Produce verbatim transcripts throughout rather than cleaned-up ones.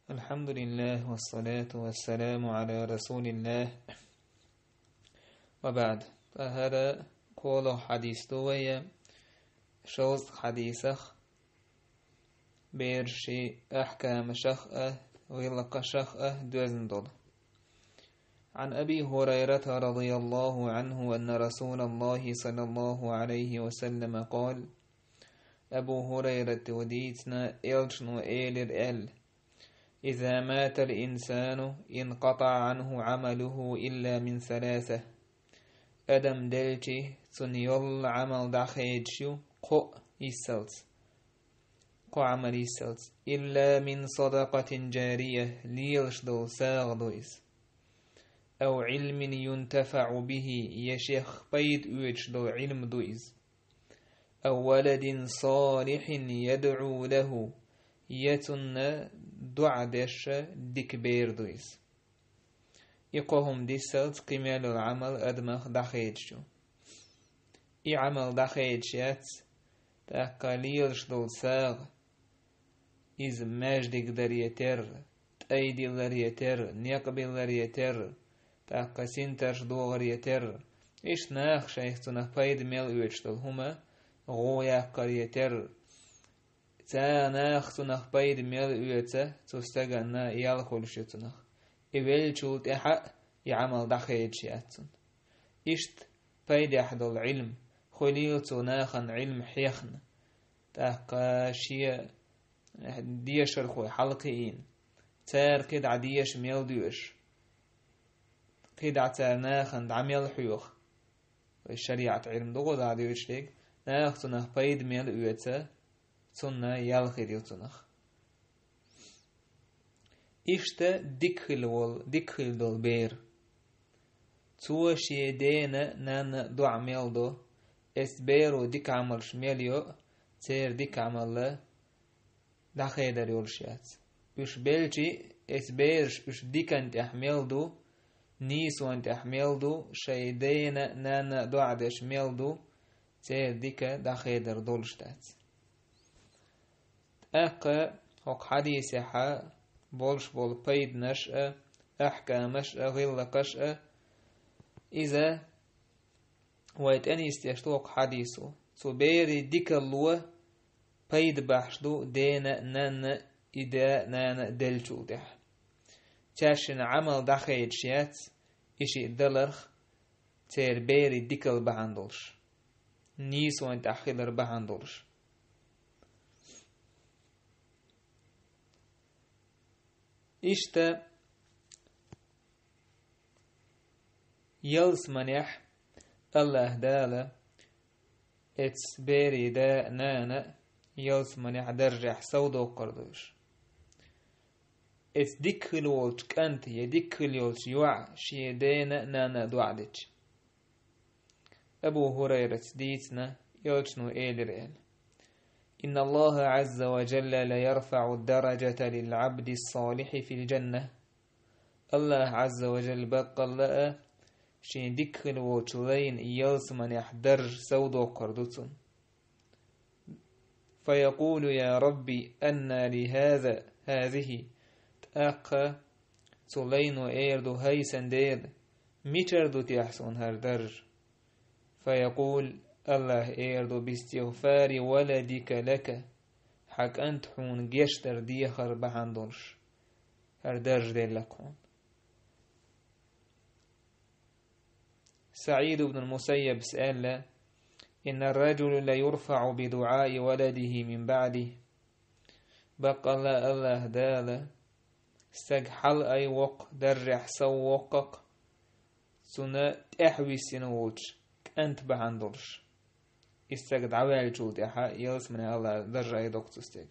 الحمد لله والصلاة والسلام على رسول الله وبعد. ТӀаккха хӀара кхоалгӀа хьадис ду вай, шовзткъа хьадисах, бераши ахькамашах а, гӀиллакхашах а доьзна долу. عن أبي هريرة رضي الله عنه أن رسول الله صلى الله عليه وسلم قال: Абу ХӀурайрата ву дийцина, элчано элира аьлла: إذا مات الإنسان انقطع عنه عمله إلا من ثلاثة. Адам делчи, цунна йолу Ӏамал дӀахедаш ю кхоъ йиссалц. Кхо Ӏамал йиссалц. إلا من صدقة جارية, лелаш долу сагӀа ду иза. أو علم ينتفع به, я шех пайда оьцуш долу Ӏилма ду иза. أو ولد صالح يدعو له, я цунна доӀа деш дика бер ду иза. И кхо хӀума дисалц кхин мел йолу Ӏамал адамах дӀахедаш ю. И Ӏамал дӀахедаш яц, тӀаккха лелаш долу сагӀа, иза маьждиг даре терра, тӀайдилларе терра, некъ билларе терра, тӀаккха синтарш догӀаре терра, иштта наха шайх цунах пайда мел оьцуш долу хӀума гӀо яккхаре терра, цара наха цунах пайда мел оьцу, цу стаганна ял хуьлуш ю цунах. И веллачул тӀаьхьа а и Ӏамал дӀахедаш яц цунна. Иштта пайдехь долу Ӏилма, хуьлийла цо нахана Ӏилма хьехна, тӀаккха шен дешархой хьалакхиийна, цара кхидӀа деша мел доьшу, кхидӀа цара нахана дӀа мел хьоьху. Вай шариӀат Ӏилма ду гӀо дӀадоьдуш дерг, наха цунах пайда мел оьцу, цунна ял хир ю цунах. Иштта дика хила волу, дика хила долу бер. Цо шен дена а, нанна а доӀа мел до, эцу беро дика Ӏамалш мел йо, церан дика Ӏамал дӀахедар йолуш яц. Уьш белчи, эцу бераш уьш дикан тӀехь мел ду, нийсонан тӀехь мел ду, шайн дена а, нанна а доӀа деш мел ду, церан дика дӀахедар долуш дац. ТӀаккха хӀокху хьадисехьа болуш болу пайданаш а, ахькамаш а, гӀиллакхаш а, иза вай тӀе нисдеш ду хӀокху хьадисо. Цу берийн дикалло пайда бахьаш ду дена а, нанна а, и да а, нана а деллачул тӀаьхьа. Цаьршинна Ӏамал дӀахедаш яц, и шиъ даларх, церан берийн дикалла бахьана долуш, нийсонан тӀехь хилар бахьана долуш. Иштта ялсаманехь АллахӀ Дала эцу берийн да а, нана а ялсаманехь даржехь совдоккхур ду уьш. Эцу дика хила волчу кӀанта я дика хила йолчу йоӀа шен дена а, нанна а доӀа дича. Абу ХӀурайрас дийцина, элчано элира аьлла: إن الله عز وجل ليرفع الدرجة للعبد الصالح في الجنة. АллахӀ Ӏазза ва Жалла баккъалла а шен дика хила волчу лайна ялсаманехь даржа совдоккхур ду цунна. فيقول: يا رب، أنى لي هذا، هذه. ТӀаккха цу лайно эр ду: «ХӀай сан Дела, мичара ду техьа суна хӀара даржа?» فيقول, АллахӀа эр ду: «باستغفار ولدك لك», хьан кӀанта хьуна гечдар дехар бахьана долуш, хӀара даржа делла хьуна. СаӀид ибн ал-Мусаййабс аьлла: «إن الرجل ليرفع بدعاء ولده من بعده». Баккъалла АллахӀ Дала стаг хьалаайвоккху, даржехь соввоккху-кх, цунна тӀаьхьа виссина волчу кӀанта бахьана долуш. И стаг дӀаваьллачул тӀаьхьа ялсамане АллахӀа даржа айдоккху цу стеган.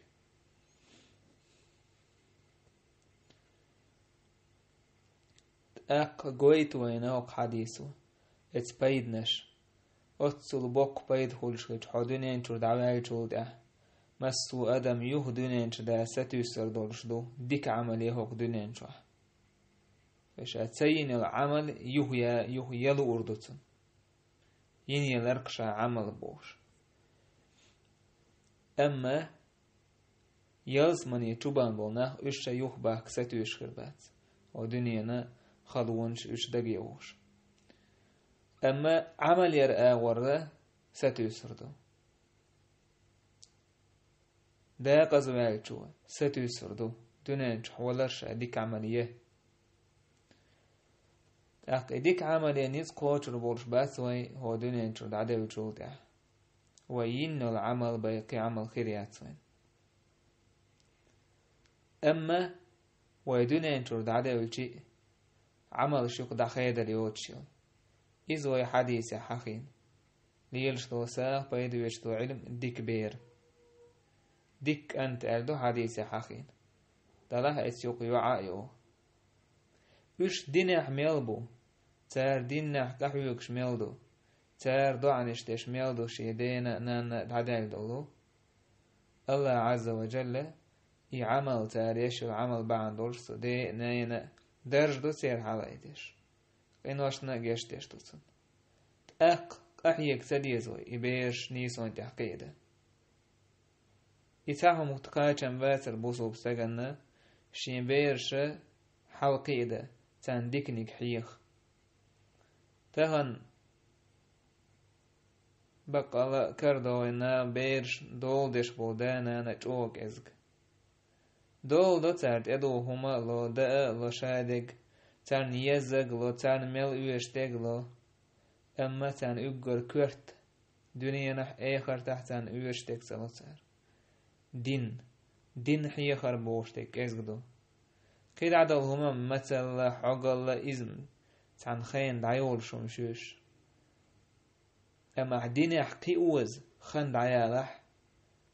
ТӀаккха гойту вайна хӀокху хьадисо эцу пайданаш. Оццул боккха пайда хуьлуш хилча, хьо дуьнен чуьра дӀаваьллачул тӀаьхьа массо а адам юха дуьнен чу да сатуьйсур долуш ду, дика Ӏамале хӀокху дуьнен чохь. Ша ца йина йолу Ӏамал юха я, юха я луур ду цунна. Йина яларх ша Ӏамал бохуш. Амма ялсамане чубан болу нах уьш ша юхабахка сатуьйсуш хир бац, хӀокху дуьненан халонаш уьш дагайогӀуш. Амма Ӏамал яр агӀор сатуьйсур ду. Декъаза ваьллачо сатуьйсур ду, дуьнен чохь валар ша дика Ӏамал е. ТӀаккха и дика Ӏамал е ницкъ кхочур болуш бац вай хӀокху дуьнен чуьра дӀаделлачул тӀаьхьа. Вай йина йолу Ӏамал бен кхин Ӏамал хир яц вайн. Амма вай дуьнен чуьра дӀаделлачи а, Ӏамалш юха дӀахедар йоцуш йолу. Иза вай хьадисехь хьахийна. Лелаш долу сагӀа, пайда веш долу Ӏилма, дика бер. Дика кӀант аьлла ду хьадисехь хьахийна. Делахь а эцу юкъа йоӀа а йогӀу. Уьш динехь мел бу, цара динехь къахьоьгуш мел ду, цара доӀанаш деш мел ду шен дена а, нанна а дӀадаьлла долу. АллахӀ Ӏазза ва Джалла и Ӏамал, цара еш йолу Ӏамал бахьана долуш цу ден а, ненан а даржа ду церан хьалаайдеш. Къиношна а гечдеш ду цунна. ТӀаккха къахьега ца деза вай, и бераш нийсонан тӀехь кхиадан. И цхьа хӀума кхачам бацара бусулба стаганна, шен бераша хьалакхиадан, царна диканиг хьеха. Тахана баккъалла а карадогӀийна бераш дола деш болу да-нана чӀогӀа кӀезиг. Дола до цара тӀедугӀу хӀума а ло, даа а ло шадерг, царна еззаг а ло, царна мел оьшург а ло, амма царна уггар коьрта, дуьненахь а, эхартахь а царна оьшург ца ло цара. Дин, дин хьехар бохуш дерг кӀезиг ду. КхидӀа долу хӀума мацалла, хьогалла, иза цхьана хенахь дӀайолуш хӀума ю уьш. Амма ахь динехь кхиоза хан дӀаялахь,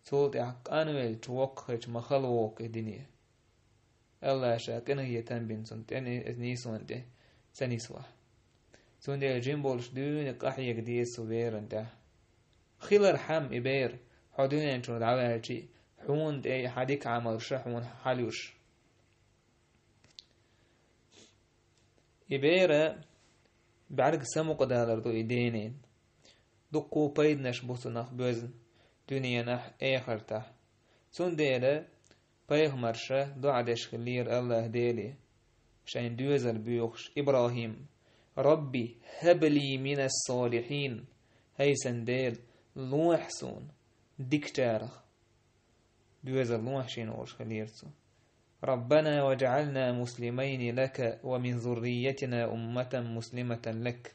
цул тӀаьхьа къанвелча, воккха хилча ма хала воккху и дине. АллахӀа Ша къинхетам бина цунна тӀе, нийсонан тӀе ца нисвахь. Цундела жима болуш дуьйна къахьега деза цу беран тӀехь. Хилархьама и бер, хьо дуьнен чуьра дӀаваьлчи, хьуна тӀе хьан дика Ӏамалша хьуна хьалаюш. И бер бӀаьрга самукъадалар ду и денин. Дуккха пайданаш бу цунах боьзна, дуьненахь а, эхартахь а. Цундела пайхамарша доӀа деш хиллера АллахӀ Деле, шайн доьзал боьхуш, ИбрахӀима: «Рабби, хӀаб ли минас-салихьин», хӀай сан Дела, лохьа суна дикачарах. Доьзал лохьа шена олуш хиллера цо. «Раббана ваджӀална муслимайни лака ва мин зурриятина умматан муслиматан лак».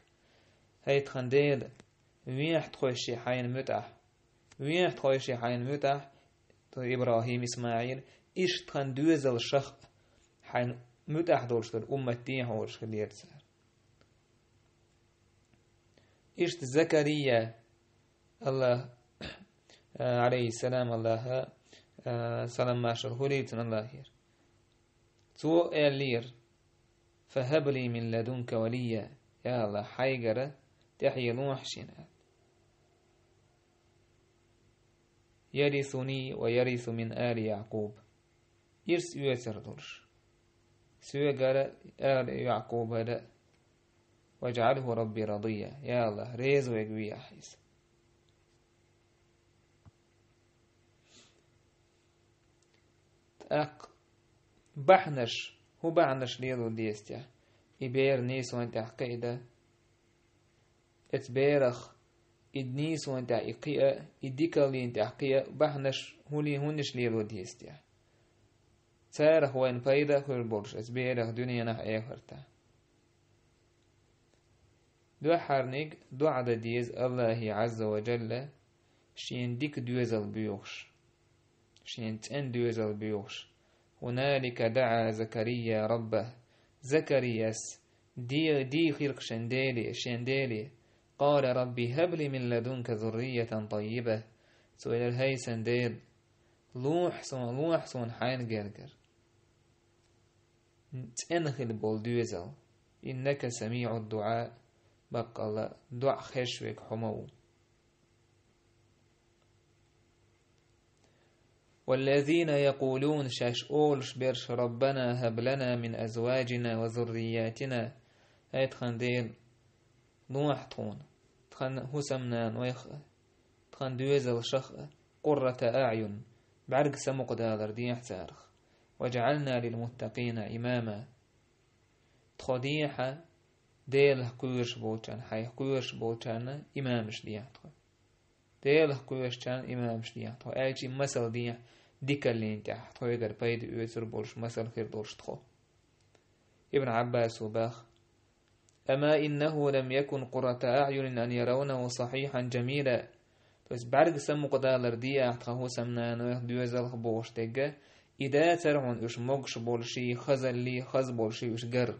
ХӀай тхан Дела, вехьа тхойша хьайна муьтӀахь. Вехьа тхойша хьайна муьтӀахь, то ИбрахӀим, ИсмаӀил, иштта тхан доьзалшах а хьайна муьтӀахь долуш долу уммат дехьа олуш хиллера цара. Иштта Закария, АллахӀ, а, Ӏалайхиссалам, АллахӀа, а, салам-маршалла хуьлийла цунна АллахӀера. Цо аьллера: «ФахӀаб ли мин ладунка валийя», я АллахӀ, хьайгара тӀаьхье лохьа шена аьлла. «Ярисуни ва ярису мин али Якъуб». Ирс оьцур долуш. Соьгара а, али Якъубара а. «ВаджӀалхӀу Рабби радийя». Я АллахӀ, реза вайга вехьа иза. ТӀаккха бахьанаш, хӀун бахьанаш лело деза техьа? И бер нийсонан тӀехь кхиадан. Эцу берах, и нийсонан тӀехь и кхиа, и дикаллин тӀехь кхиа бахьанаш хӀули-, хӀуннаш лело деза техьа? Царах вайна пайда а хуьлур болуш, эцу берах дуьненахь а, эхартахь а. Дуьххьарниг доӀа дан деза АллахӀе Ӏазза ва Джалла, шена дика доьзал боьхуш. Шена цӀена доьзал боьхуш. «ХӀуналика даӀа Закария раббахӀ». Закарияс де-, дийхира-кх шен Деле, шен Деле: «Къала рабби хӀаб ли мин ладунка зурриятан таййиба». Цо элира: «ХӀай сан Дела, лохьа суна, лохьа суна хьайна гергара цӀена хила болу доьзал. Иннака самиӀуд-дуӀа», баккъалла, доӀа хезаш верг хьо ма ву. «Валлазина якъулуна», шаьш олуш берш: «Раббана хӀаб лана мин азваджина ва зурриятина». ХӀай тхан Дела, лохьа тхуна, тхан хӀусамнанойх а, тхан доьзалшах а, «къуррата аӀюн», бӀаьрг самукъадалар дехьа царах. «وجعلنا للمتقين إماما». Тхо дехьа Делах кхоьруш болчарна, хьайх кхоьруш болчарна имамаш дехьа тхо. Делах кхоьручарна имамаш дехьа тхо. Аьлча и масал дехьа дикаллин тӀехь, тхоьгара пайда оьцур болуш масал хир долуш тхо. Ибн Ӏаббасо бах: «أما إنه لم يكن قرة أعين أن يرونه صحيحا جميلا». То есть бӀаьрг самукъадалар дехьа тхан хӀусамнанойх доьзалх бохуш дегга, и дацар хьуна уьш могуш болуший, хазаллий, хаза болуший уьш гар.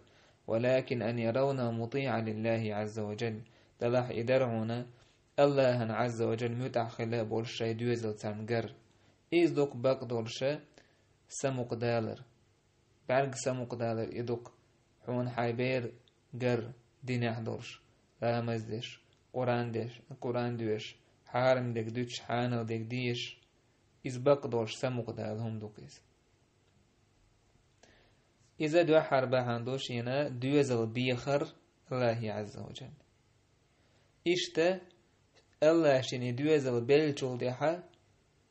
«ولكن أن يرونه مطيعا لله عز وجل». Далахь и дар хьуна, Аллахьан Ӏазза ва Джалла муьтӀахь хила болуш шайн доьзал царна гар. Иза дукха бакъ долуша самукъадалар. БӀаьрг самукъадалар и дукха, хьуна хьайн бер гар динехь долуш, ламаз деш, Къуръан деш, Къуръан доьшуш, хьарам дерг дуьтуш, хьанал дерг дезаш. Иза бакъ долуш самукъадала хӀума дукха иза. Иза дуьххьара бахьана ду шена доьзал бехар Аллахье Ӏазза ва Джалла. Иштта Аллахьа шена и доьзал беллачул тӀаьхьа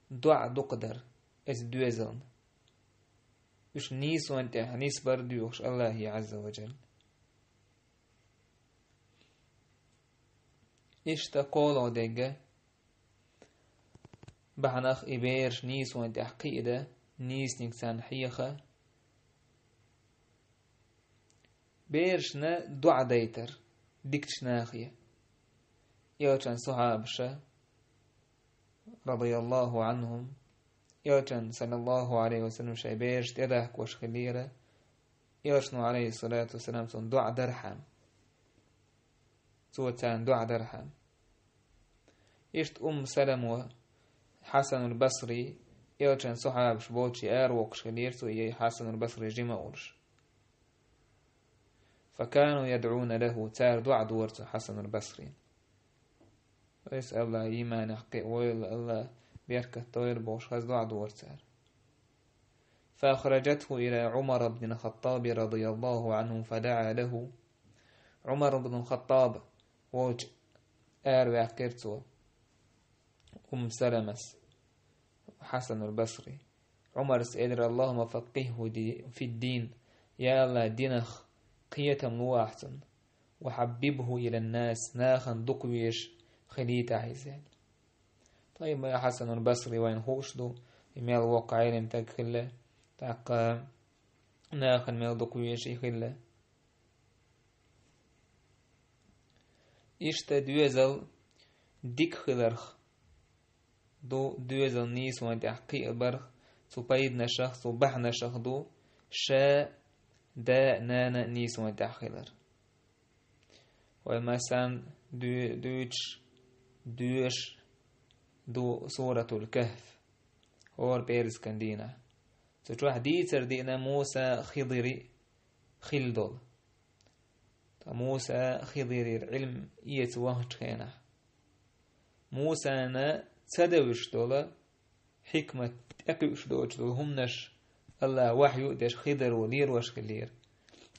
доӀа дукха дар иза доьзална. Уьш нийсонна тӀехь нисбар доьхуш Аллахье Ӏазза ва Джалла. Иштта кхоалгӀа дегга бахьанах и бераш нийсонна тӀехь кхиадан, нийсаниг царна хьеха. Берашна доӀа дайтар дикачу нахе. Элчан сахьабаша, радияллаху Ӏанхум, Элчан, саллаллаху Ӏалайхи ва саллам, шайн бераш тӀедахкош хиллера, Элчано, Ӏалайхиссалату вассалам, цунна доӀа дархьама. Цо царна доӀа дархьама. Иштта Умму Салама, Хьасанул Басри, Элчан сахьабаш болчу аравоккхуш хиллера цо, и Хьасанул Басри жима а волуш. «فكانوا يدعون له», цара доӀа дора цу Хьасанул Басрина. Вайс Аллахь, ийманах кхиа войла, Аллахь беркат дойла бохуш, хаза доӀа дора цара. «فأخرجته إلى عمر بن الخطاب رضي الله عنه فدعا له». Ӏумар ибн Хаттаб волчу араваьккхира цо Умму Саламас Хьасанул Басри. Ӏумарс элира: «اللهم فقهه دي-، في الدين». Я Аллахь, динах кхетам ло ахь цунна. «وحببه إلى الناس», нахана дукха везаш хилийта ахь иза. Ткъа и Хьасанул Басри вайна хууш ду, и мел воккха Ӏелам стаг хилла, тӀаккха нахана мел дукха везаш и хилла. Иштта доьзал дика хиларх ду, доьзал нийсонна тӀехь кхиабарх, цу пайданашах, цу бахьанашах ду, ша да а, нана а нийсонна тӀехь хилар. Вай, масалан, дуь-, дуьйцуш, доьшуш ду Суратул Кахф, хӀора пӀераскан дийнахь. Цу чохь дийцар дина Муса, Хидири хилла долу. Ткъа Муса Хидирера Ӏилма эца вахчу хенахь, Мусана ца девзаш долу хьикмат, тӀекхуьуш доцуш долу хӀуманаш Аллахьа вахью а деш, Хидиро лелош хиллера.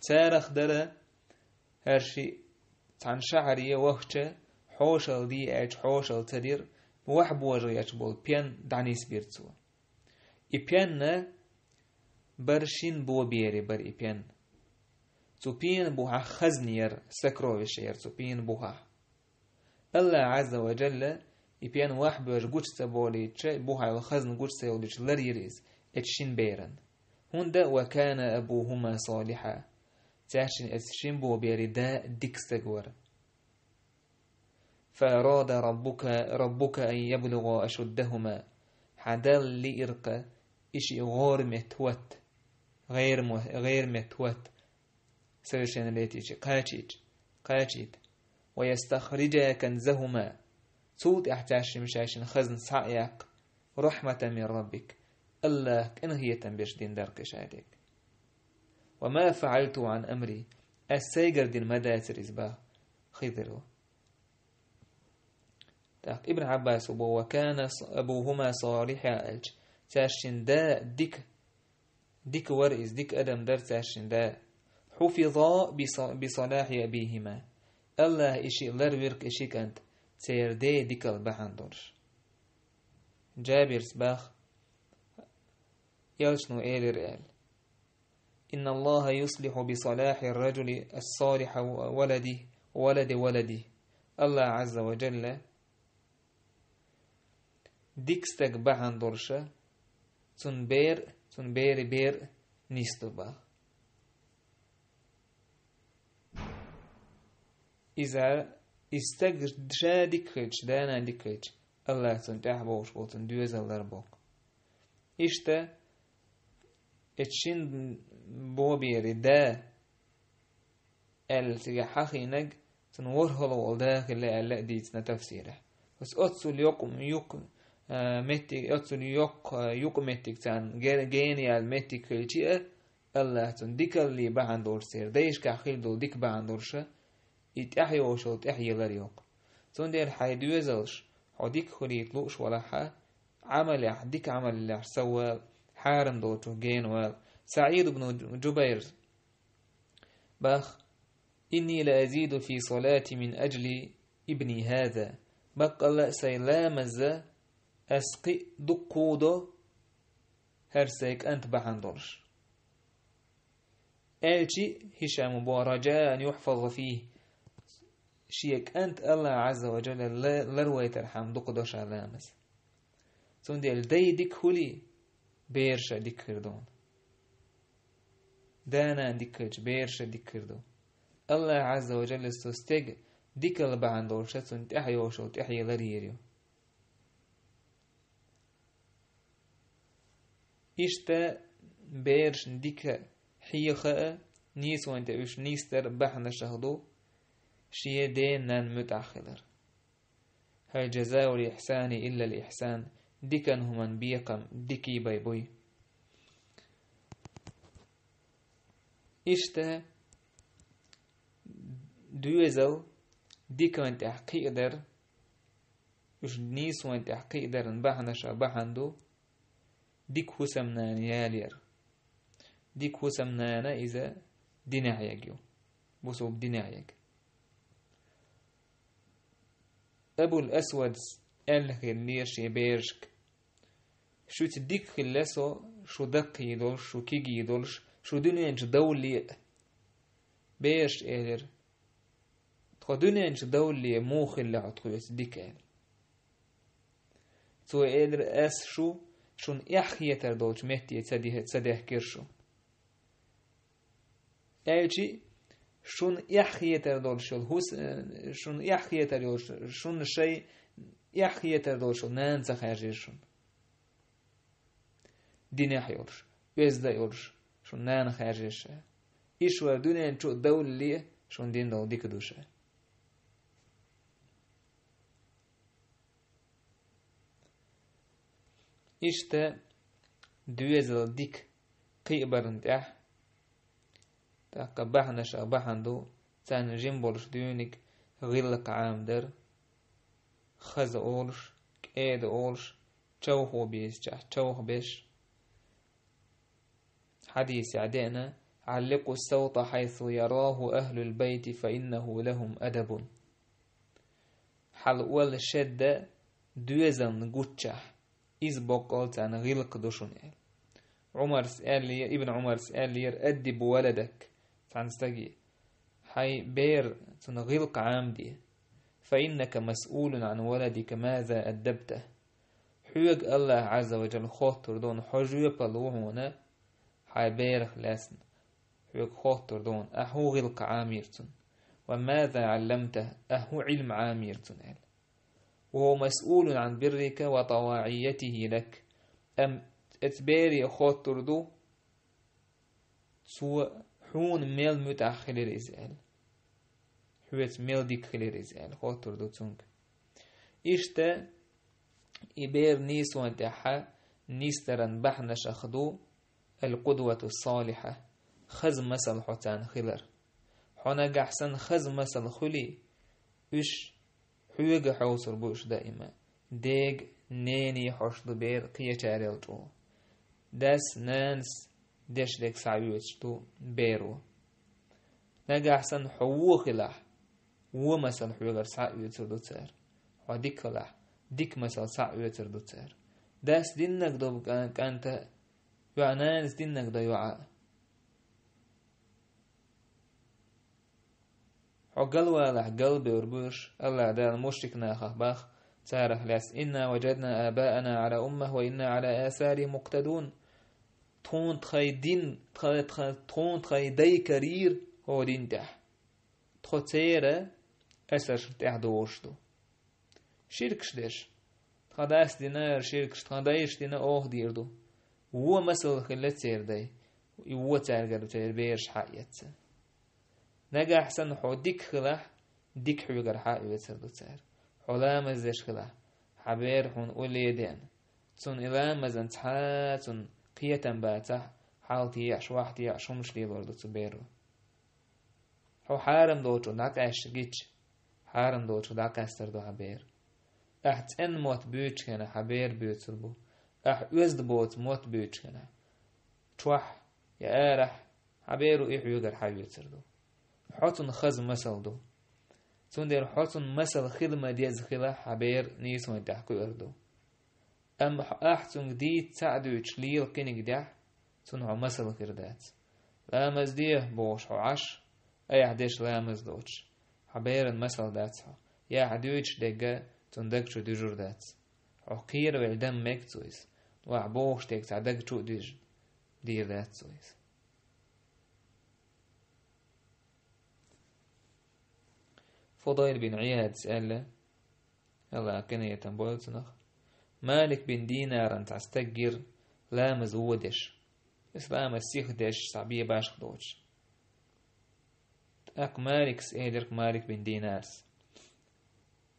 Царах дара хӀара шиъ: цхьана шахьаре вахча, хьошалла де аьлча, хьошалла ца дира, вахьбожа гӀерташ болу пен дӀанисбира цо. И пенна бара шина бобере бара и пенна. Цу пенан бухахь хазна яра, сокровище яра цу пенан бухахь. Аллахь Ӏазза ва Джалла и пен вахьбоьжа гучу ца болуьйтуш, и бухахь йолу хазна гучу ца йолуьйтуш ларйира иза эцу шина беран. ХӀунда: «وكان أبوهما صالحا». Цаьршинна эцу шина боберан да дика стаг вара. «فأراد ربك، ربك أن يبلغا أشدهما». Хьан Далла лиира-кх и шиъ гӀора метта хӀотта, гӀера мо-, гӀера метта хӀотта совершеннолетие кхачийча, кхачийта. «ويستخرجا كنزهما». Цул тӀаьхьа цаьршимма шайшинна хазна схьа а яккха, «رحمة من ربك». Аллахь къинхетам беш дина дара-кх и шадерг. «وما فعلته عن أمري». Ас сайгара дина ма дацара иза, бах Хидиро. ТӀаккха Ибн Ӏаббасо бо: «وكان أبوهما صالحا», аьлча, цаьршинна да дика, дика вара иза, дика адам дара цаьршинна да. «حفظا بص-، بصلاح أبيهما». Аллахь и шиъ ларвира-кх, и ши кӀант, церан ден дикал бахьана долуш. Джабирс бах: Элчано элира аьлла: «Инна Аллаха юслиху би салахи ар-раджули ас-салиха ва валади, ва валади валади». Аллах Азза ва Джалла дика стаг бахьана долуша, цун бер, цун бери бер нисду баха. Иза, и стаг ша дика хилча, да-нана дика хилча, Аллах цунна тӀаьхьа бовш болу цунна доьзал лар боккху. Иштта, эцу шин бобери да аьлла цигахь хьахийнарг, цунна ворхӀалгӀа волу да хилла аьлла а дийцина тафсирехь. Ас оццул йоккха юкъ, а, меттиг, оццул йоккха юкъаметтиг царна ге-, гена яьлла меттиг хилча а, Аллах цунна дикалле бахьана долуш церан дайшкахь хила долу дика бахьана долуша, и тӀаьхьа йолуш йолу тӀаьхьа елар йоккху. Цундела хьайн доьзалш, хьо дика хуьлийта лууш валахьа, Ӏамалехь, дика Ӏамаллехь саввал, хьарам долчух генавал. СаӀид ибн Джубайр бах: «Инни ла азиду фи салати мин аджли ибни хаза». Баккъалла а сайн ламаза ас кхин а дуккху до, хӀара сайн кӀант бахьана долуш. Аьлчи Хишаму бо: «Раджаан юхьфаза фийхи». Шен кӀант Аллах Азза ва Джалла ла-, ларвайтархьама дукха до ша ламаз. Цундела дай дика хуьлий, бераша дика хир ду. Да-нана дика хилча, бераша дика хир ду. Аллах Азза ва Джалла цу стеган дикалла бахьана долуша цунна тӀаьхьа йолуш йолу тӀаьхьа елар йийр ю. Иштта берашна дика хьеха а, нийсонан тӀе уьш нисдар бахьанашах ду шен ден-нанна муьтӀахь хилар. «Хьал джазаул ихьсани иллал ихьсан», дикан хӀуман бекхам дикий бай буй. Иштта доьзал дикан тӀехь кхиадар, уьш нийсонан тӀехь кхиадаран бахьанашах бахьана ду дика хӀусамнана ялаяр. Дика хӀусамнана иза динехь ю, бусулба динехь. Абул Асвадс аьлла хилла шен берашка: «Шуьца дика хилла со, шу даккхий долуш, шу кегий долуш, шу дуьнен чу довлале а». Бераш элира: «Тхо дуьнен чу довлале муха хилла хьо тхоьца дика?» — аьлла. Цо элира: «Ас шу, шуна эхь хетар долчу метте ца де-, ца дехкира шу». Аьлчи, шуна эхь хетар долуш йолу хӀус-, э, шуна эхь хетар йолуш, шуна шайн эхь хетар долуш йолу нана ца хаьржира шуна. Динехь йолуш, оьзда йолуш, шуна нана хаьржира ша. Ишвар дуьнен чу а довлале, шуна дина долу дика ду ша. Иштта доьзал дика кхиабарна тӀехь, тӀаккха бахьанашах бахьана ду, царна жима болуш дуьйниг гӀиллакх Ӏамадар, хаза олуш, кӀеда олуш, човхо безачохь човхабеш. Хьадисехь деана: «Ӏалликъу ссавта хьайсу яраху ахлул байти, фа иннаху лахум адабун». Хьала олла шедда доьзална гуччахь, иза боккъал царна гӀиллакх ду шуна, аьлла. Ӏумарс аьллера, Ибн Ӏумарс аьллера: «Аддиб валадак», цхьана стаге: «Хьайн бер, цунна гӀиллакх Ӏамаде. Фа иннака масъулун Ӏан валадика маза аддабтах». Хьоьга Аллах Ӏазза ва Джалла хоттур ду, хьо жоьпалла ву хьуна, хьайн берах лаьцна. Хьоьга хоттур ду, ахьа хӀун гӀиллакх Ӏамийра цунна. «Ва маза Ӏалламтах», ахьа хӀун Ӏилма Ӏамийра цунна, аьлла. «Ва хува масъулун Ӏан биррика ва таваӀиятихи лак». Амма оцу бере хоттур ду, цо хьуна мел муьтӀахь хилира иза, аьлла. Хьоьца мел дика хилира иза, аьлла, хоттур ду цуьнга. Иштта, и бер нийсонан тӀехь нисдаран бахьанашах ду аль-къудвату ссалихьа, хаза масал хьо царна хилар. Хьо нагахь санна хаза масал хуьлий, уьш хьоьга хьовсур бу уьш даима. Дега, нене хьожуш ду бер кхечарел чӀогӀа. Дас, нанас деш дерг схьаоьцуш ду беро. Нагахь санна хьо вон хилахь, вон масал хьоьгара схьаоьцур ду цара. Хьо дика хилахь, дика масал схьаоьцур ду цара. Дас диннарг долу кӀан-, кӀанта йоӀ нанас диннарг да йоӀ. Хьо галвалахь, галбевр буш, АллахӀ Дала мушрик нахах бах, царах лаьцна: «إنا وجدنا آباءنا على أمة وإنا على آثارهم مقتدون». Тхуна тхай дин, тха-, тха-, тхуна тхай дай карийра хӀо дин тӀехь. Тхо церан асаршна тӀехь догӀуш ду. Ширкаш деш. Тхан дас дина ширкаш, тхан дайш дина оха дийр ду. Вон масал хилла церан дай. И вон цаьргара церан бераш хьаэца. Нагахь санна хьо дика хилахь, дика хьоьгара хьаоьцур ду цара. Хьо ламаз деш хилахь, хьан бер хьуна улле деана. Цунна и ламазан цхьа цунна кхетам бацахь, хьалта еш, вахта еш, хӀумаш лелор ду цу беро. Хьо хьарам долчу дӀакъаьсташ гича, хьарам долчу дӀакъаьстар ду хьан бер. Ахь цӀена мотт буьйцуш хенахь, хьан бер буьйцур бу. Ахь оьзда боцу мотт буьйцуш хенахь, чохь я арахь, хьан беро и хьоьгара хьаоьцур ду. Хьо цунна хаза масал ду. Цундела хьо цунна масал хила ма-дезза хилахь, хьан бер нийсонна тӀехь кхуьур ду. Амма хьо ахь цуьнга дийца ца а дуьйцуш лела кхиниг дехь, цунна хьо масал хир дац. Ламаз де бохуш хьо Ӏаш, айхьа деш ламаз доцуш, хьан беран масал дац хьо. Я хьан дуьйцуш дерг цунна даг чу дуьжур дац. Хьо кхеравелла дан мега цо иза, ну ахь бохуш дерг цхьа даг чу а дуьжна дийр дац цо иза. Фудайл бин Ӏияда аьлла, АллахӀа къинхетам бойла цунах, Малик бин Динаран цхьа стаг гира ламаз вон деш. Иза ламаз сиха деш, цхьа бен башха доцуш. ТӀаккха Маликас элира, Малик бин Динарас: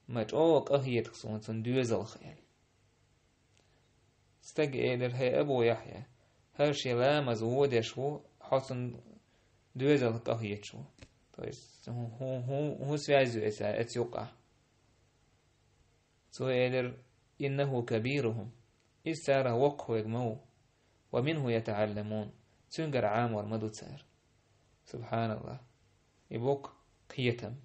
«Ма чӀогӀа къахеташ суна цунна доьзалх», — аьлла. Стага элира: «ХӀей, Абу Яхьъя, хӀара шен ламаз вон деш ву, хьо цунна доьзалх къахеташ ву. То есть, хӀун, хӀун, хӀун, хӀун связь ю эца, эца юкъахь?» Цо элира: «إنه كبيرهم». Иза царах воккхавег ма ву. «ومنه يتعلمون». Цуьнгара Ӏамор ма ду цара. СубхьаналлахӀ. И бу-кх кхетам.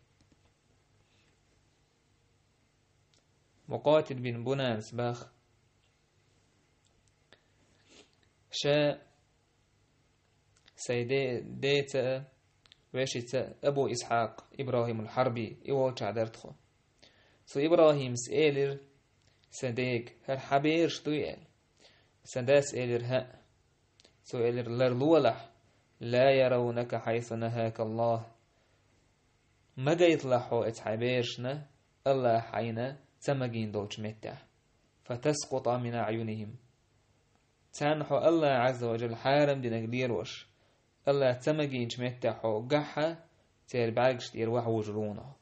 Мукъатил бин Бунанас бах: «Ша сайн де-, деца а, вешица а Абу Исхьакъ, ИбрахӀимул Хьарби, и волчохь дара тхо. Цу ИбрахӀимас элира сан дега: „ХӀара хьан бераш дуй?“ – аьлла. Сан дас элира: „ХӀаъ“. Цо элира: „Ларлолахь, لا يرونك حيث نهاك الله. Ма гайталахь хьо эца хьайн берашна, АллахӀа хьайна ца магийна долчу меттехь. فتسقط من أعينهم. Царна хьо АллахӀа Ӏазза ва Жалла хьарам динарг лелош, АллахӀа ца магийначу меттехь хьо гахь а церан бӀаьргаш тӀера вахьвужур ву хьо“».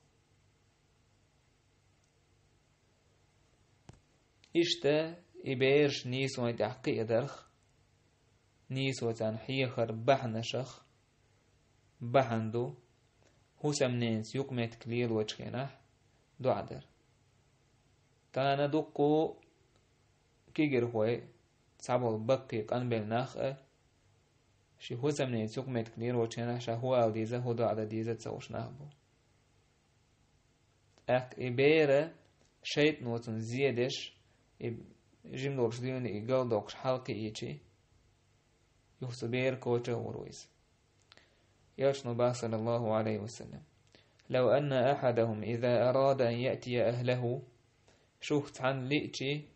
Иштта и бераш нийсонна тӀехь кхиадарх, нийсо царна хьехар бахьанашах бахьана ду, хӀусамненца юкъаметтиг лелочу хенахь доӀа дар. Тахана дуккха а кегийрхой, цхьаболу баккхий къанбелла нах а, шен хӀусамненца юкъаметтиг лелочу хенахь ша хӀун ала деза, хӀун доӀа дан деза а ца хууш нах бу. ТӀаккха и бер шайтӀано цунна зе деш, и жима долуш дуьйна и галдоккхуш хьалакхиийчи, юха цу беран коча а вур ву иза. Элчано бах, саллаллаху Ӏалайхи ва саллам: «لو أن أحدهم إذا أراد أن يأتي أهله», шух цхьанна лиъчи,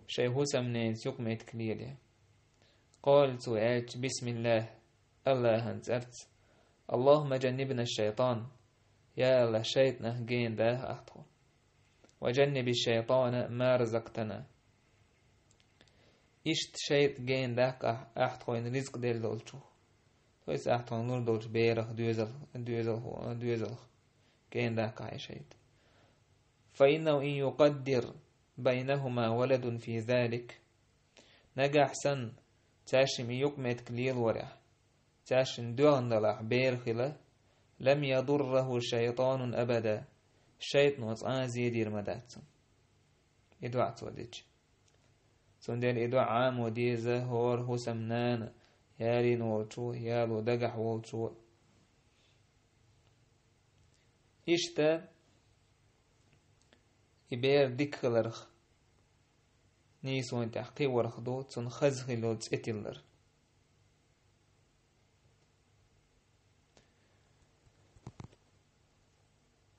шайн хӀусамненца юкъаметтиг леле, «قال», цо аьлча: «بسم الله», АллахӀан цӀарца: «اللهم جنبنا الشيطان», я АллахӀ, шайтӀанах гена даха ахь тхо. «وجنب الشيطان ما رزقتنا». Иштта шайтӀа гена даккха ахь, ахь тхойна ризкъ делла долчух. То есть ахь тхойна лур долчу берах, доьзал-, доьзалхо-, доьзалх гена даккха ахь и шайтӀа. «فإنه إن يقدر بينهما ولد في ذلك». Нагахь санна, цаьршимма юкъаметтиг лелорехь, цаьршинна доьгӀна далахь бер хила, «لم يضره شيطان أبدا», шайтӀано цкъа а зе дийр ма дац цунна. И доӀа цо дича. Цундела и доӀа Ӏамо деза хӀора хӀусамнана, ялийна волчо, яло дагахь волчо. Иштта и бер дика хиларх, нийсонна тӀехь кхиорах ду цунна хаза хила йолу цӀе тиллар.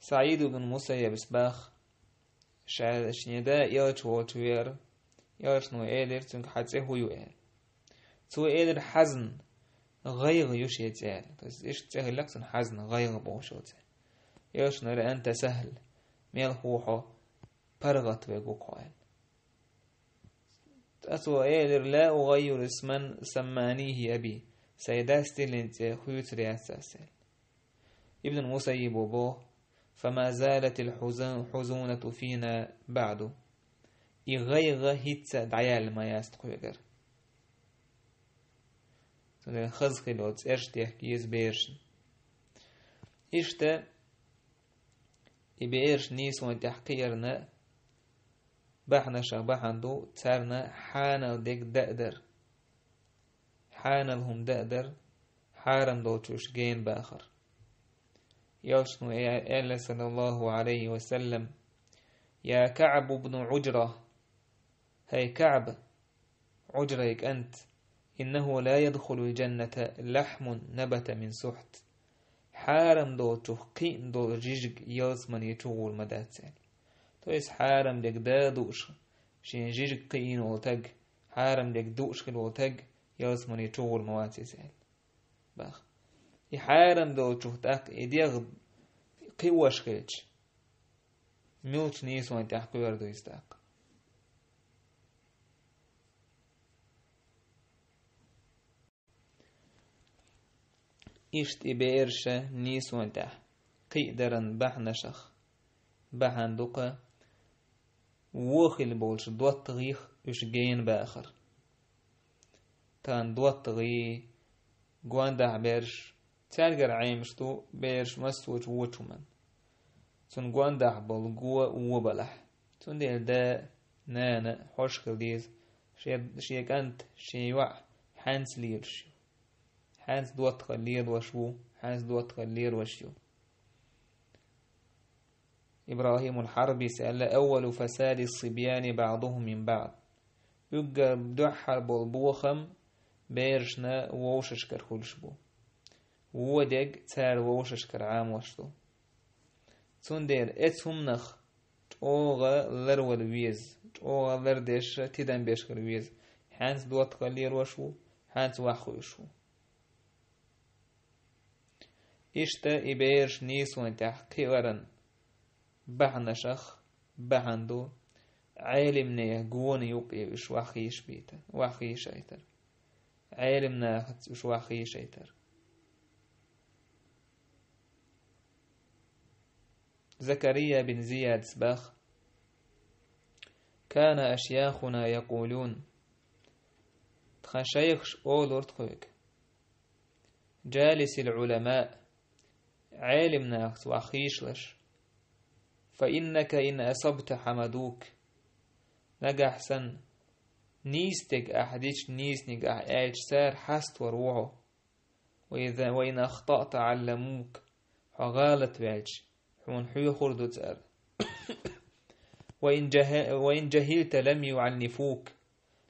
СаӀид ибн Мусаййабас баха, ша шен да элча волчу веара, элчано элира цуьнга: «Хьан цӀе хӀун ю?» – аьлла. Цо элира: «Хьазн, гӀайгӀа ю шен цӀе», – аьлла. То есть иштта цӀе хилла-кх цуьнан, Хьазн, гӀайгӀа бохуш йолу цӀе. Элчано элира: «Анта сахӀл, мелхо хьо, паргӀат верг ву-кх хьо», – аьлла. Ткъа цо элира: «Ла угӀаййиру исман самманихӀи аби, сайн дас тиллина цӀе хуьйцур яц ас», – аьлла. Ибн Мусаййибо боху: «Фама залатил хьузу-, хьузунату фина баъду». И гӀайгӀа хӀинца а дӀаяьлла ма яц-кх кхуьнгара. Цундела хаза хила йолу цӀераш дехка еза берашна. Иштта и бераш нийсонан тӀехь кхиарна бахьанашах бахьана ду царна хьанал дерг даа дар. Хьанал хӀума даа дар, хьарам долчуьш гена бахар. Элчано аьлла, саллаллаху Ӏалайхи ва саллам: «Я КаӀб ибн Ӏужра, хӀай КаӀб, Ӏужрай кӀант, иннаху ла ядхулул жанната лахьмун набата мин сухьт». Хьарам долчух кхиъна долу жижиг ялсамане чу гӀур ма дац аьлла. То есть хьарам дерг даа дууш, шен жижиг кхиийна волу таг, хьарам дерг дууш хила волу таг ялсамане чу гӀур ма вац иза аьлла. Бах. И хьарам долчух тӀаккха и дегӀ кхиош хилча, муьлхачу нийсонан тӀехь кхоьрур ду иза тӀаккха? Иштта и бераш нийсонан тӀехь кхиадаран бахьанашах бахьана ду-кх вон хилла болчу доттагӀех уьш гена бахар. Тахана доттагӀий, гондахьа бераш, цаьргара Ӏемаш ду бераш массо а вочу хӀуманна. Цунна гондахьа болу го вон балахь. Цундела да, нана хьожуш хила деза, шен, шен кӀант, шен йоӀ хьаьнца лелаш ю. Хьаьнца доттагӀалла лелош ву, хьаьнца доттагӀалла лелош ю. ИбрахӀимул Хьарбис аьлла: «Аввалу фасади сибьяни баъдухум мин баъд». Уггар дуьххьара болу бохам берашна вовшашкара хуьлуш бу. Вон дерг цара вовшашкара Ӏамош ду. Цундела эцу хӀуманах чӀогӀа ларвала веза, чӀогӀа лардеш, тидам беш хила веза. Хьаьнца доттагӀалла лелош ву, хьаьнца ваха хуьйш ву. Иштта и бераш нийсонан тӀехь кхиаран бахьанашах бахьана ду, Ӏелимнех гонаха юкъе уьш ваха йиш бийта-, ваха йиш айтар. Ӏелимнахаца уьш ваха йиш айтар. Закария бин Зиядас бах: «Кана ашьяхуна якъулун». Тхан шайхаш олура тхоьга: «Джалисил Ӏулама», Ӏелимнахаца ваха йишлаш. «Фа иннака ин асабта хьамадук». Нагахь санна нийса дерг ахь дича, нийсаниг ахь аьлча, цара хьаставор ву хьо. «Ва иза, ва ин ахтаъта Ӏалламук». Хьо гӀалат ваьлча, хьуна хьоьхур ду цара. «Ва ин джахи-, ва ин джахилта лам юӀаннифук».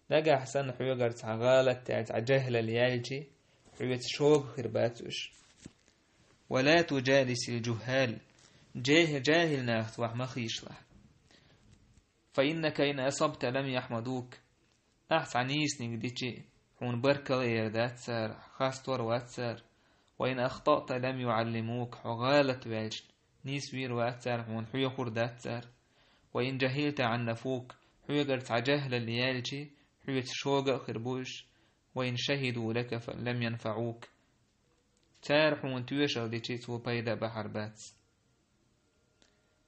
Нагахь санна хьоьгара цхьа гӀалат яьлча, цхьа джахӀлал яьлча, хьоьца шога хир бац уьш. «Ва ла туджалисил джухӀал». Джахи-, джахӀил нахаца ваха ма хишлахь. «Фа иннака ин асабта лам яхьмадук». Ахь цхьа нийсаниг дича, хьуна баркалла эр дац цара, хьастор вац цара. «Ва ин ахтаъта лам юӀаллимук», хьо гӀалат ваьлча, нийсвийр вац цара, хьуна хьоьхур дац цара. «Ва ин джахилта Ӏаннафук», хьоьгара цхьа джахӀлал яьлча, хьоьца шога а хир бу уьш. «Ва ин шахиду лака фа лам янфаӀук». Цара хьуна тоьшалла дича, цо пайда а бахьар бац.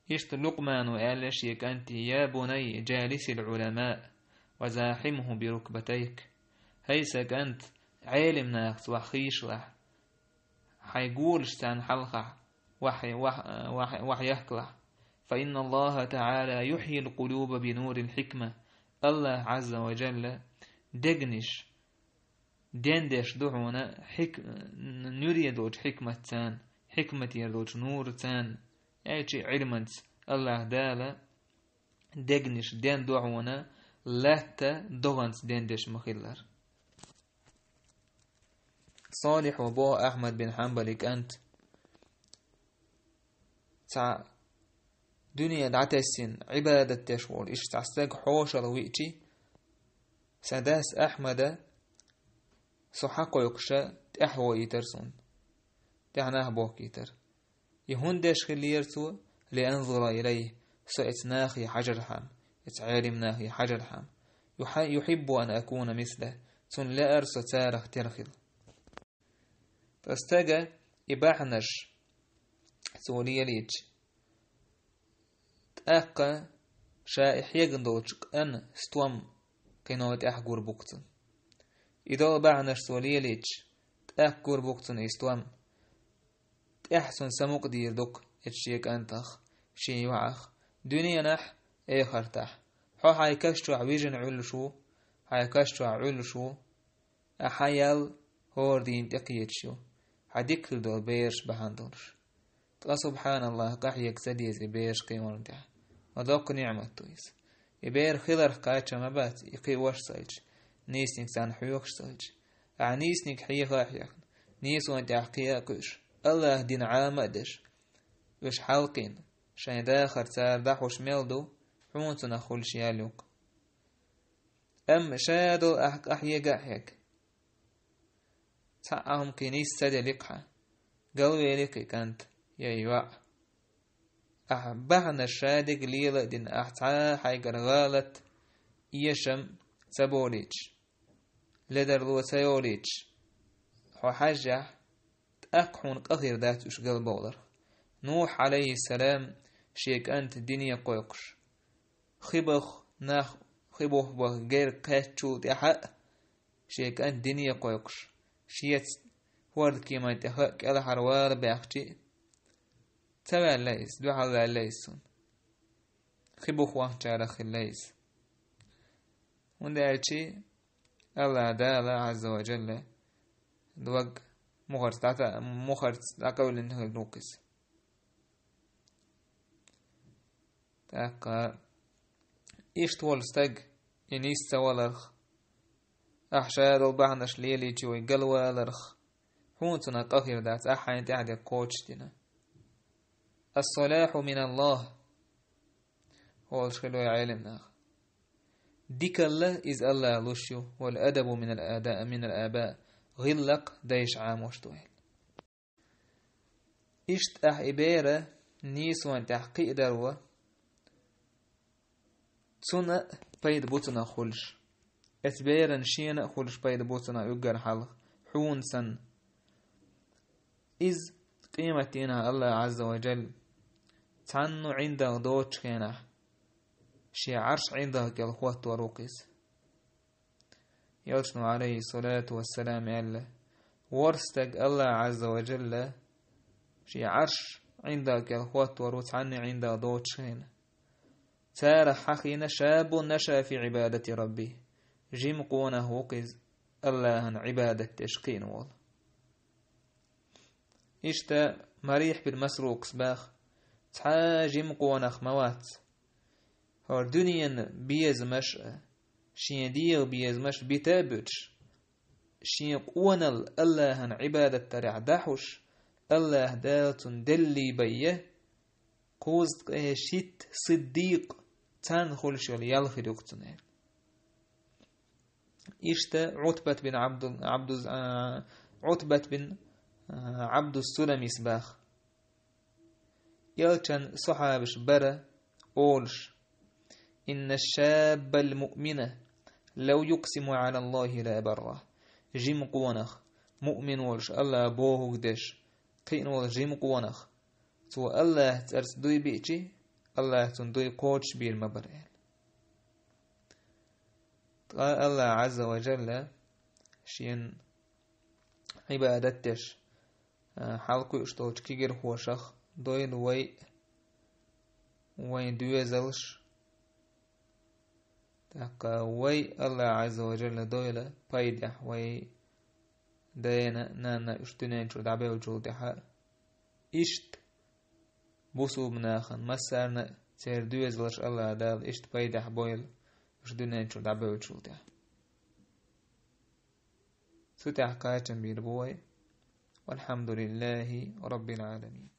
Иштта Лукъмано аьлла шен кӀанте: «Я бунай, джалисил Ӏулама, ва захьимху би рукбатайк». ХӀай сан кӀант, Ӏелим нахаца ваха хишлахь, хьайн голаш царна хьалхахь ваха, ваха, ваха, ваха яхкалахь. «Фа инна Аллаха таӀала юхьйил къулуба би нурил хьикма». Аллах Ӏазза ва Джалла дегнаш дендеш ду хьуна хьик-, нуьре долчу хьикматца, хьикматера долчу нураца, аьлчи Ӏилманца. Аллах Дала дегнаш дендо хьуна латта догӀанца дендеш ма-хиллара. Салихь ва боху Ахьмад бин Хьанбали кӀант. Цхьа дуьне дӀатессина, Ӏибадат деш волу иштта цхьа стаг хьошалла виъчи, сан дас Ахьмада со хьакхойкхуша тӀаьхьавоуьйтура суна, тӀаьхьа нах бохкуьйтура. И хӀунда деш хиллера цо? «Лианзура илайхи», со эцу нахе хьажархьама, эцу Ӏелам нахе хьажархьама. «Юхьи-, юхьиббу ан акуна мислаху», цунна лаьара со царах тера хила. Ткъа стага и бахьанаш цо лелийча, тӀаккха ша и хьегна долчу къан стом кхино тӀехь гур бу-кх цунна. И долу бахьанаш цо лелийча, тӀаккха гур бу-кх цунна и стом. ТӀехь цунна самукъа дийр ду-кх эцу шен кӀантах, шен йоӀах, дуьненахь, эхартахь. Хьо хьайн каш чохь вижина Ӏуьллуш ву, хьайн каш чохь Ӏуьллуш ву, ахьа ял хӀора дийна тӀекхеташ ю, хьан дика хир долу бераш бахьана долуш. Ткъа, субхьаналлахӀ, къахьега ца деза и бераш кхиорна тӀехь. Ма доккха ниӀмат ду иза. И бер хиларх кхачам ма бац, и кхиош а ца хилча, нийсаниг царна хьоьхуш а ца хилча. Ахьа нийсаниг хьеха а хьехна, нийсонан тӀехь кхиа а кхуьуш, АллахӀан дин Ӏама а деш, уьш хьалакхиъна, шайн дахар цара дӀахьуш мел ду, хьуна цунах хуьлуш ял ю-кх. Амма ша долу ахь къахьега а хьега, цхьа а хӀума кхин нис ца делира-кх хьан, галвелира-кх и кӀант я и йоӀ. Ахь бахьанаш шадерг лела а дина, ахь цхьа а хьайгара гӀалат, эшам ца болуьйтуш, ледарло ца йолуьйтуш, хьо хьаьжжехь, тӀаккха хьуна къа хир дац уьш галбовларх. Нухь, Ӏалайхиссалам, шен кӀант дине кхойкхуш, хи баха нах, хи бух баха герга кхаьччул тӀаьхьа а, шен кӀант дине кхойкхуш, шеца хӀордкеман тӀех а кӀелхьарвала баьхчи а, ца ваьлла иза, дуьхьал ваьлла иза цунна. Хи бух вахчарах хилла иза. ХӀунда аьлча АллахӀ Дала, Ӏазза ва Джалла, дог мухарца дӀата-, мухарца дӀакъевлина хир ду-кх иза. ТӀаккха иштта волу стаг, и нис ца валарх, ахь ша долу бахьанаш лелийча вай галваларх, хьуна цунах къа хир дац, ахь хьайна тӀаьхьа дерг кхочушдина. Ас-салахьу мин АллахӀ, олуш хилла вай Ӏелам наха. Дикалла иза АллахӀа луш ю, вал адабу мин ал-ада-, мин ал-аба, гӀиллакх дайша Ӏамош ду аьлла. Иштта ахь и бер нийсонан тӀехь кхиадаро, цунна а пайда бу цунах хуьлуш. Эцу беран шена а хуьлуш пайда бу цунах уггар хьалха, хьуна санна. Иза къематдийнахь АллахӀ Ӏазза ва Джалла цхьанна ӀиндагӀа доцучу хенахь, шен Ӏарш ӀиндагӀ кӀел хӀоттор ву-кх иза. Элчано, Ӏалайхиссалату вассалам, аьлла: «ВорхӀ стаг АллахӀ Ӏазза ва Джалла шен Ӏарш ӀиндагӀ кӀел хӀоттор ву цхьанна ӀиндагӀ доцучу хенахь. Царах хьахийна шаббун наша фи Ӏибадати раббихӀ, жима къонах ву-кх иза, АллахӀан Ӏибадат деш кхиъна волу». Иштта Марихь бин Масрукъас баха: «Цхьа а жима къонах ма вац, хӀора дуьненан безамаш а, шен дегӀан безамаш а бита а буьтуш, шен къоналла АллахӀан Ӏибадат дарехь дӀахьуш, АллахӀ Дала цунна деллий байя, кхузткъе шийтта сиддикъ, царна хуьлуш йолу ял хир ю-кх цунна», аьлла. Иштта Ӏутбат бин Ӏабдул-, Ӏабдуз-, а, Ӏутбат бин, а, Ӏабдус-Суламис баха: «Элчан сахьабаш бара олуш: „Инна шаббал муъмина лав юкъсиму Ӏала АллахӀи ла абаррахӀ“». Жима къонах, муъмин волуш, АллахӀ бохург деш, кхиъна волу жима къонах, цо АллахӀан цӀарца дуй биъчи, АллахӀа цунна дуй кхочушбийр ма бара, аьлла. Ткъа АллахӀ Ӏазза ва Джалла шен Ӏибадат деш, а, хьалакхуьуш долчу кегирхошах дойла вай а, вайн доьзалш. ТӀаккха вай АллахӀ Ӏазза ва Джалла дойла пайдехь, вай дена а, нанна а уьш дуьнен чуьра дӀабевллачул тӀаьхьа а. Иштта бусулба нахана массарна а церан доьзалш АллахӀ Дала иштта пайдехь бойла уьш дуьнен чуьра дӀабевллачул тӀаьхьа. Цу тӀехь кхачам бийр бу вай. Валхьамдулиллахи Раббил Ӏаламин.